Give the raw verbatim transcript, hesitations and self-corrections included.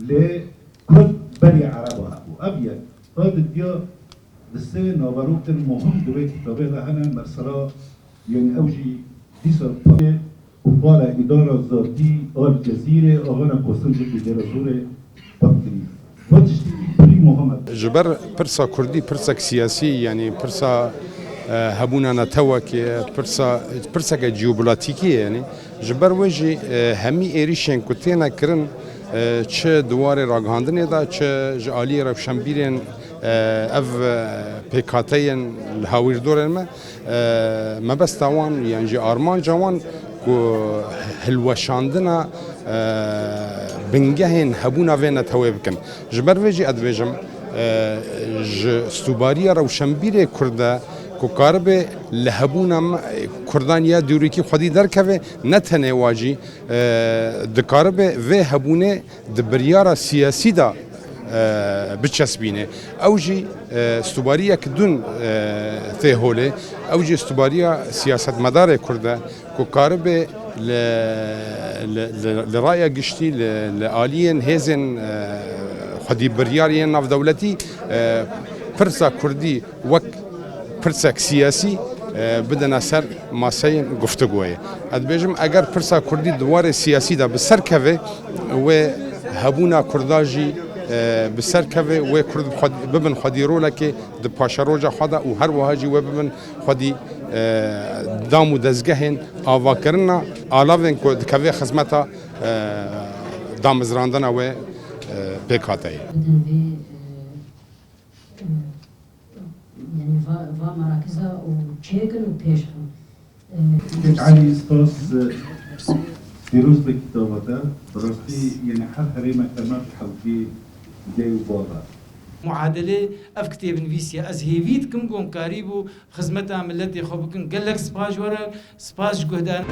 Lê Kurd berî Ereba hebû. Ev yek. Ev didiya di sê naverokin muhim di wê kitabê de hene, mesela, yanî ew jî dîsa payê û pala îdara zatî Al Cezîrê, axana Kostincik û Dêra Zorê qut kirî. Ev tiştî pirî muhim e. Ji ber pirsa kurdî pirsek siyasî, yanî pirsa, e, hebûna netewekê, pirsa, pirseke jeopolitîkî ye, yanî ji ber wê jî, e, hemî êrîşên ku têne kirin, e, çi di warê ragihandinê de, çi ji aliyê rewşenbîrên, e, ev, e, pêkhateyên li hawirdorên me, e, mebesta wan yan jî armanca wan ku hilweşandina, e, bingehên hebûna vê netewê bikin. Ji ber vê jî ez dibêjim, e, ji stûbariya rewşenbîrê Kurd e ku karibe li hebûna me, Kurdan ya dûrîkî xwedî derkeve, ne tenê wa jî, e, dikaribe vê hebûnê di biryara siyasî de, e, biçesbîne. Ew jî, e, stûbariyek din, e, tê holê. Ew jî stûbariya siyasetmedarê Kurd e ku karibe li, li, li, li raya giştî, li, li aliyên hêzên, e, xwedî biryar yên navdewletî, e, pirsa kurdî wek pirsek siyasî, e, bidine ser maseyên guftugûyê. Ez dibêjim, eger pirsa kurdî di warê siyasî de bi ser keve, wê hebûna kurda jî, e, bi ser keve, wê kurd xwed-, bibin xwedî rolekê di paşeroja xwe de û her wiha jî wê bibin xwedî, e, dam û dezgehên avakirina alavên ku dikeve xizmeta, e, damezrandina wê, e, pêkhateyê. Bidin vê, e, Yanî va, va merakiza û çêkin û pêş bin. Kek Elî, spas, e, pîroz be kitaba te. Bi rastî, yanî her herême te me bi hewkî dê û bal e. Muadelê ev kitêb nivîsiye. Ez hêvî dikim ku em karîbû xizmeta miletê xwe bikin. Gelek spas ji we re, spas ji guhdaran.